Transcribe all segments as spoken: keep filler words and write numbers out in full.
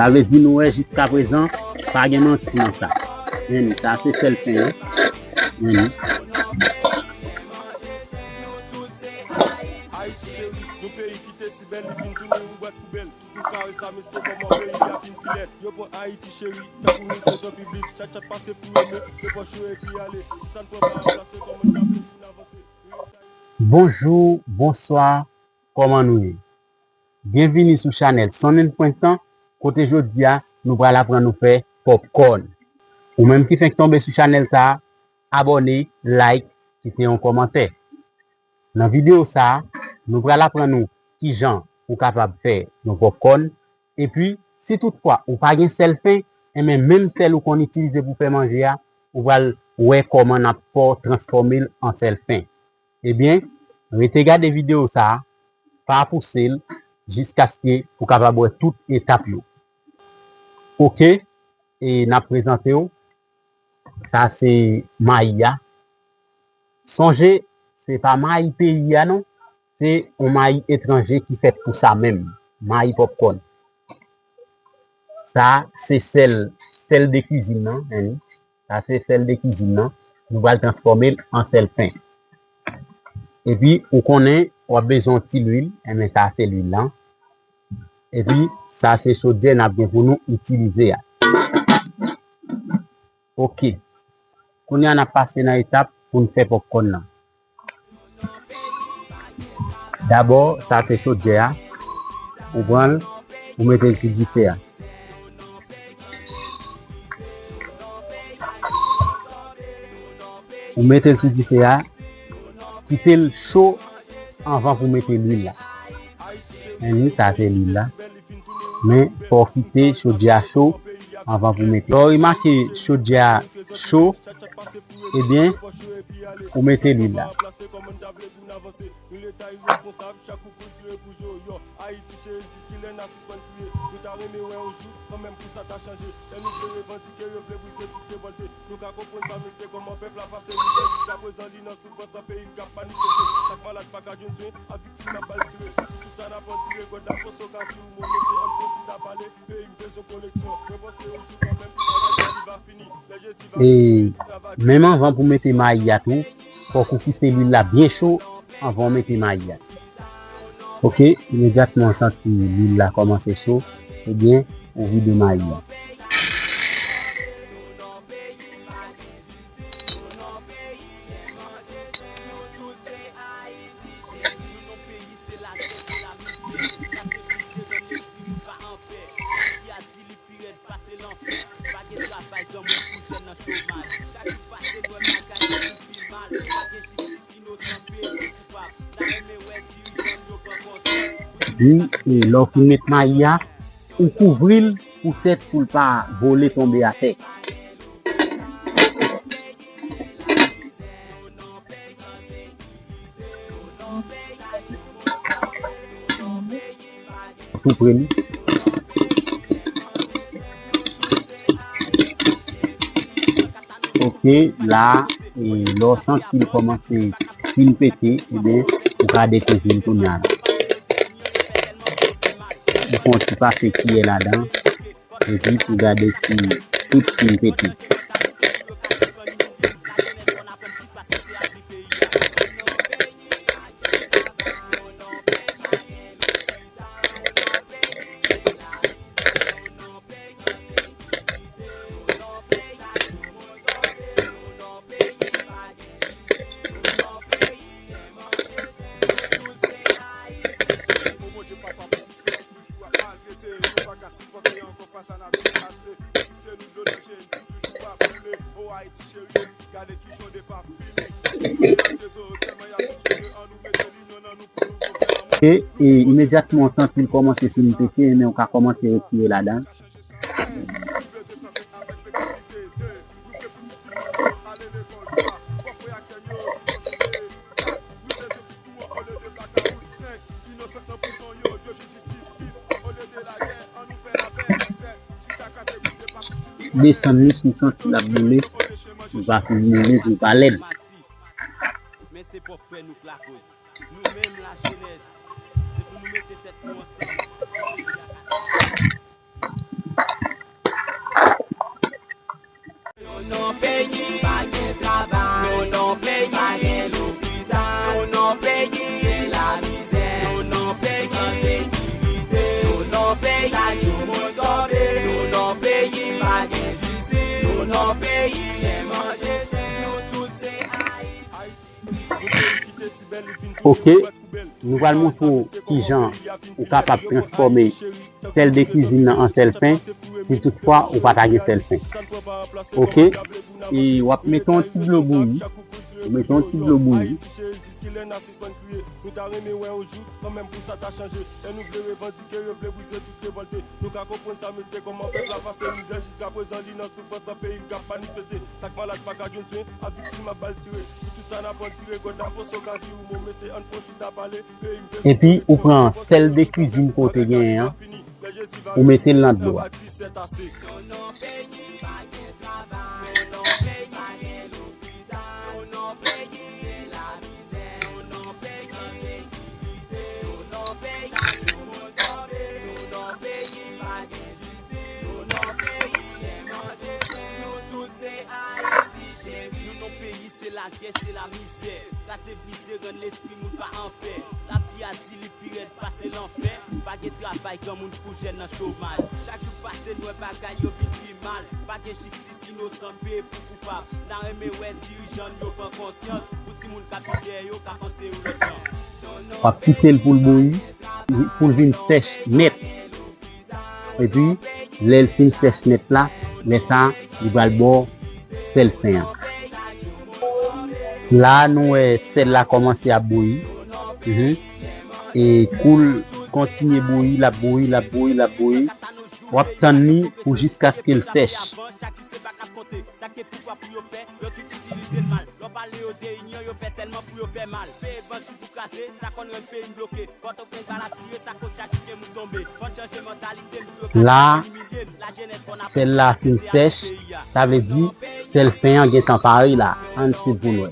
Sa vle di nou wè jiska prezan, pa gen manti nan sa. Men sa se sèl fen an. Men Ayiti cheri, yon peyi ki te si bèl, li vin tounen yon bwat poubèl. Tout nou kare sa, mesye, kòman peyi a vin pi lèd. Yo pran Ayiti cheri, tankou yon trezò piblik. Chat chat pase pou yo, men yo pran cho epi ale. Si sa n pran pa anplase, kòman n ka vle pou n avanse? Bonjou, bonswa, kòman nou ye? Byenvini sou chanèl Sonnen Pwentan, kote jodi a nou pral aprann nou fè pòpkòn. Ou menm ki fenk tonbe sou chanèl sa a, abòne, like, kite yon kòmantè. Nan videyo sa a, nou pral aprann ou kijan ou kapab fè yon pòpkòn. Epi, si toutfwa ou pa gen sèl fen, enben menm sèl ou konn itilize pou fè manje a, ou pral wè kòman n ap fè w transfòme l an sèl fen. Ebyen, rete gade videyo sa a, pa pouse l, jiskaske ou kapab wè tout etap yo. Oke, e n ap prezante w. Sa se mayi a. Sonje, se pa mayi peyi a non, se yon mayi etranje ki fèt pou sa menm, mayi pòpkòn. Sa se sèl, sèl de kwizin nan, en. Sa se sèl de kwizin nan. Nou pral transfòme l an sèl fen. Epi, ou konnen, w ap bezwen yon ti lwil, enben sa se lwil lan. Epi, sa se chodyè n ap gen pou nou itilize a. Oke. Kounye a n ap pase nan etap pou n fè pòpkòn nan. Dabò, sa se chodyè a. Ou pran l, ou mete l sou dife a. Ou mete l sou dife a, kite l cho anvan pou mete lwil la. Men sa se lwil la. Men fò w kite chodyè a cho anvan pou mete. Lè w remake chodyè a cho, ebyen, ou mete lwil la. E menm anvan pou mete mayi a tou, fòk ou kite lwil la byen cho anvan w mete mayi a. Oke, imedyatman w santi lwil la kòmanse cho, ebyen, ou vide mayi a. Wi, e lè w fin met mayi a, ou kouvri l poutèt pou l pa vole tonbe atè. Tou pre li. Oke, la, e, lè w santi l kòmanse fin pete, ebyen, ou ka dekouvri l kounye a la. Ou fè yon ti pase kiyè ladan. Epi pou gade si tout fin pete. E, e imedyatman w santi l kòmanse fin pete, men w ka kòmanse retire ladan. Desann li, si w santi l ap boule, li pa fin moule, li pa lèd. Men se pwòp fè nou k lakoz. Nou menm lajenès, se pou nou mete tèt nou ansanm pou peyi a ka chanje. Ok, nou pral montre w kijan ou kapab transfòme sèl de kwizin nan an sèl pen, si toutfwa ou pa ta gen sèl pen. Ok, e w ap mete yon ti dlo bouyi, ou mete yon ti dlo bouyi. Epi ou pran sèl de kwizin ke w te genyen an, ou mete l nan dlo a. Nou nan peyi se lagè, se lamizè. Kraze brize, rann lespri moun pa anpè. Lavi a di li pi rèd pase lanfè. Pa gen travay, granmoun kou jèn nan chomaj. Chak jou pase, n wè bagay yo vin pi mal. Pa gen jistis, inosan peye pou koupab. N a renmen wè dirijan n yo pran konsyans. Pou timoun k ap vin dèyè yo ka panse yon lòt jan. W ap kite l pou l bouyi, pou l vin sèch nèt. Epi, lè l fin sèch nèt la, lè sa a, li pral ba w sèl fen an. La a, nou wè sèl la kòmanse ap bouyi. Mhm. E kou l kontinye bouyi, l ap bouyi, l ap bouyi, l ap bouyi. W ap tann li pou jiskaske l sèch. Sa k gen pouvwa pou yo fè, yo tout itilize l mal. Lè w pale yo de inyon, yo fè sèlman pou yo fè mal. Peye bandi pou kraze, sa konn rann peyi n bloke. Pòtoprens bal ap tire, sa k konn chaje ke moun tonbe. Fò n chanje mantalite n pou yo ka sispann imilye n. Lajenès fò n aprann sèl la fin sèch, sa vle di sèl fen an gentan pare la. Ann swiv pou n wè.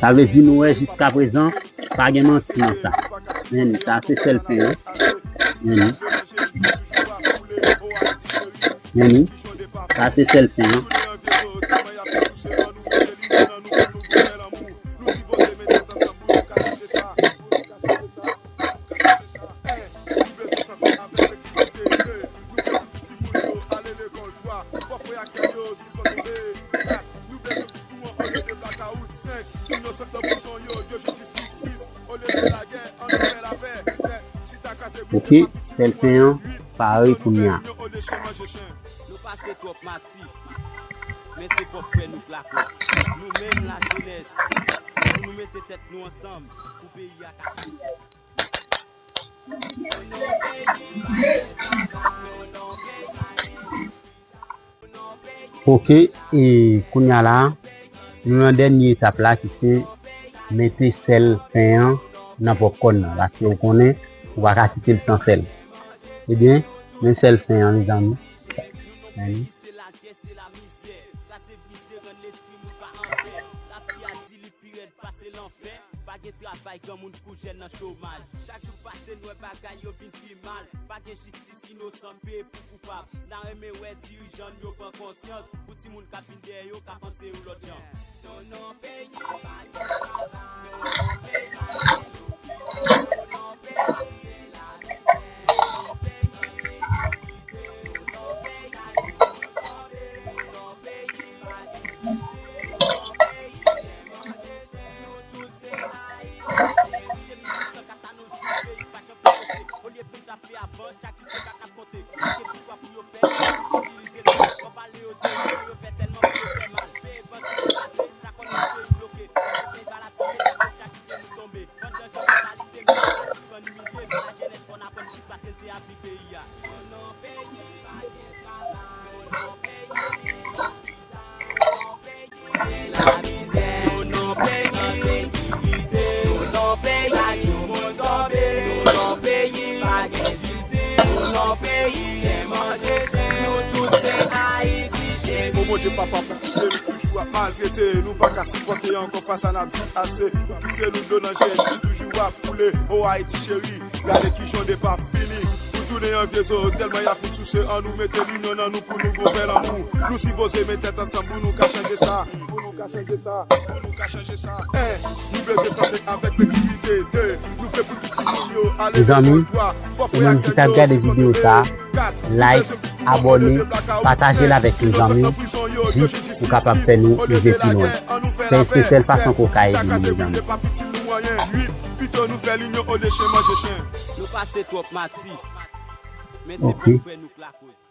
Sa vle di nou wè jiska prezan, pa gen manti nan sa. Men sa se sèl fen an. Men Men sa se sèl fen an. Ok, sèl fen an pare kounye a. Nou pase twòp mati, men se pòp frè nou k lakòz. Nou menm lajenès, se pou nou mete tèt nou ansanm pou peyi a ka chanje. Ok, e kounye a la, nou nan dènye etap la ki se mete sèl fen an nan pòpkòn nan. Paske ou konnen, ou pa ka kite l san sèl. Ebyen, men sèl fen an, mezanmi. Men li. Pi rèd pase lanfè, pa gen travay, granmoun kou jèn nan chomaj. Chak jou pase, n wè bagay yo vin pi mal. Pa gen jistis, inosan peye pou koupab. N a renmen wè dirijan n yo pran konsyans. Pou timoun k ap vin dèyè yo ka panse yon lòt jan. Nou nan peyi pa gen travay, nou nan peyi pa gen lopita, nou nan peyi se lamizè, nou nan peyi ensekirite, nou nan peyi a yo tonbe, nou nan peyi pa gen jistis, nou nan peyi chèn manje chèn, nou tout se Ayiti cheri. Depi mil uit san kat a nou jou, peyi pa janm pwogrese. Olye pou n ta fè avan, chak jou se kat n ap konte. Sa k gen pouvwa pou yo fè, yo tout itilize l mal. Lè w pale yo de inyon, yo fè sèlman pou yo fè mal. Peye bandi pou kraze, sa konn rann peyi bloke. Pòtoprens bal ap tire, sa konn chaje ke moun tonbe. Fò n chanje mantalite n pou yo ka sispann imilye n. Lajenès fò n aprann plis paske n se avni peyi a. Nou nan peyi pa gen travay, nou nan peyi lopita, nou nan peyi se lamizè, nou nan peyi ensekirite, nou nan peyi a yo moun tonbe, nou nan peyi pa gen jistis, nou nan peyi chèn manje chèn, nou tout se Ayiti cheri. O Bondye papa, poukisa nou toujou ap maltrete, nou pa ka sipòte ankò fas a n ap di ase, poukisa nou dlo nan je n ki toujou ap koule, o Ayiti cheri, gade kijan w depa fini. Tounen an vye zo, tèlman y ap fin souse, ann nou mete linyon nan nou pou nou gon fè lanmou. Nou sipoze met tèt ansanm pou nou ka chanje sa. Pou nou ka chanje sa. Pou nou ka chanje sa. Eh, nou bezwen sante avèk sekirite. De, nou vle pou tout timoun yo ale lekòl. Twa, fò frè ak sè yo, si zòn yo kat. Mezanmi, nou menm ki t ap gade videyo sa, like, abòne, pataje l avèk yon zanmi, jis pou kapab fè nou rive pi lwen. Se, se sèl fason ke w ka ede nou, mezanmi. Pito nou fè linyon olye chen manje chen. Nou pase twòp mati. Men se pou frè nou k lakoz.